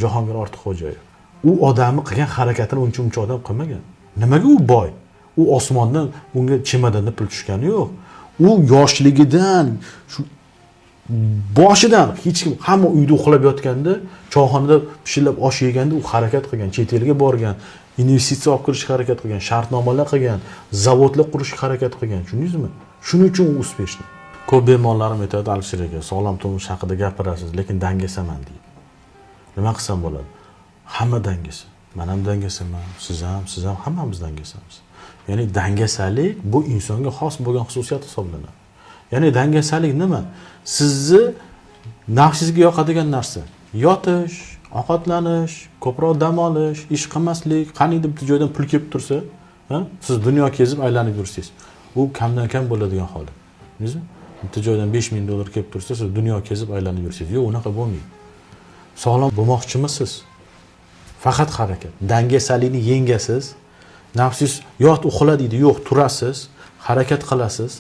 Jahongir Ortiqxo'jayev. U odamni qilgan harakatini uncha muncha odam qilmagan. Nimaga u boy? U osmondan unga chemadanda pul tushgani yo'q. U yoshligidan, shu boshidan hech kim, hamma uyda uxlab yotganda, choyxonada pishillab osh yeganda u harakat qilgan, chet elga borgan, investitsiya olib kirishga harakat qilgan, shartnomalar qilgan, zavodlar qurishga harakat qilgan, tushundingizmi? Shuning uchun u успешный. Ko'p bemorlarim aytadi: "Alisher aka, sog'lom turmush haqida gapirasiz, lekin dangasaman", deydi. Nima qilsam bo'ladi? Hamma dangasa. Man ham dangasaman, siz ham, siz ham, hammamiz dangasamiz. Ya'ni dangasalik bu insonga xos bo'lgan xususiyat hisoblanadi. Ya'ni dangasalik nima? Sizni nafsingizga yoqadigan narsa. Yotish, ovqatlanish, ko'proq dam olish, ish qilmaslik, qaniydi bitta joydan pul kelib tursa, ha? Siz dunyo kezib aylanib yursangiz, u kamdan kam bo'ladigan holat. Tushundingizmi? Bitta joydan 5000 dollar kelib tursa, siz dunyo kezib aylanib yursangiz, yo'q, unaqa bo'lmaydi. Sog'lom bo'lmoqchimisiz? Faqat harakat. Dangasalikni yengasiz. Nafsingiz yot, uxla deydi, yo'q, turasiz, harakat qilasiz,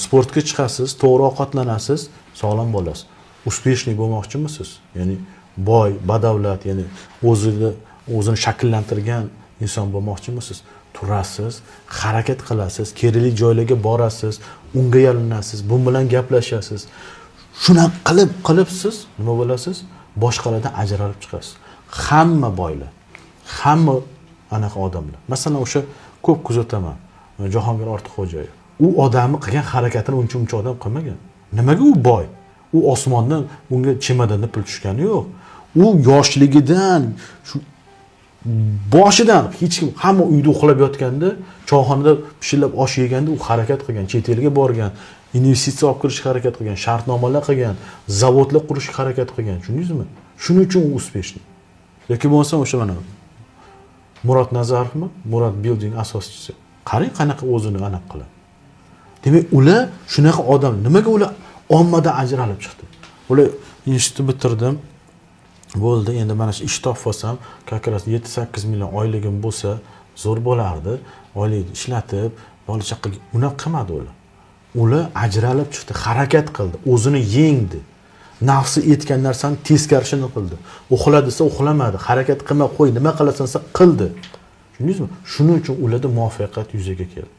sportga chiqasiz, to'g'ri ovqatlanasiz, sog'lom bo'lasiz. Успешный bo'lmoqchimisiz? Ya'ni boy, badavlat, ya'ni o'zini shakllantirgan inson bo'lmoqchimisiz? Turasiz, harakat qilasiz, kerakli joylarga borasiz, unga yalinasiz, bu bilan gaplashasiz. Shunaqa qilib qilib siz nima bo'lasiz? Boshqalardan ajralib chiqasiz. Hamma boylar, hamma anaqa odamlar. Masalan, o'sha ko'p kuzataman, Jahongir Ortiqxo'jayev. U odamni qilgan harakatini uncha muncha odam qilmagan. Nimaga u boy? U osmondan unga chemadanda pul tushgani yo'q. U yoshligidan, shu boshidan hech kim, hamma uyda uxlab yotganda, choyxonada pishillab osh yeganda u harakat qilgan, chet elga borgan, investitsiya olib kirishga harakat qilgan, shartnomalar qilgan, zavodlar qurishga harakat qilgan, tushundingizmi? Shuning uchun u успешный. Yoki bo'lmasam o'sha mana Murod Nazarovmi, Murod Building asoschisi. Qarang, qanaqa o'zini anaqa qiladi. Demak, ular shunaqa odam. Nimaga ular ommadan ajralib chiqdi? Ular institutni bitirdim, bo'ldi, endi mana shu ish topib olsam, как раз 7-8 million oyligim bo'lsa, zo'r bo'lardi. Oylik ishlatib, bola chaqaga, unaqa qilmadi ular. Ular ajralib chiqdi, harakat qildi, o'zini yengdi. Nafsi aytgan narsani teskarisini qildi. Uxla desa uxlamadi, harakat qilma, qo'y, nima qilasan desa qildi. Tushundingizmi? Shuning uchun ularda muvaffaqiyat yuzaga keldi.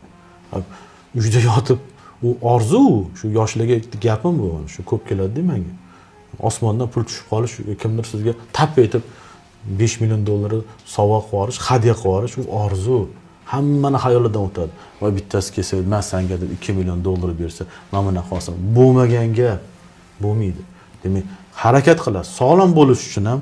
Uyda yotib, u orzu, shu yoshlarga gapim bu, shu ko'p keladi menga. Osmondan pul tushib qolish, kimdir sizga tap etib 5 million dollar sovg'a qilib yuborish, hadya qilib yuborish, u orzu. Hammani xayolidan o'tadi. Voy, bittasi kelsa, man sanga deb 2 million dollar bersa, man bunaqa olsam, bo'lmagan gap, bo'lmaydi. Demak, harakat qilasiz. Sog'lom bo'lish uchun ham.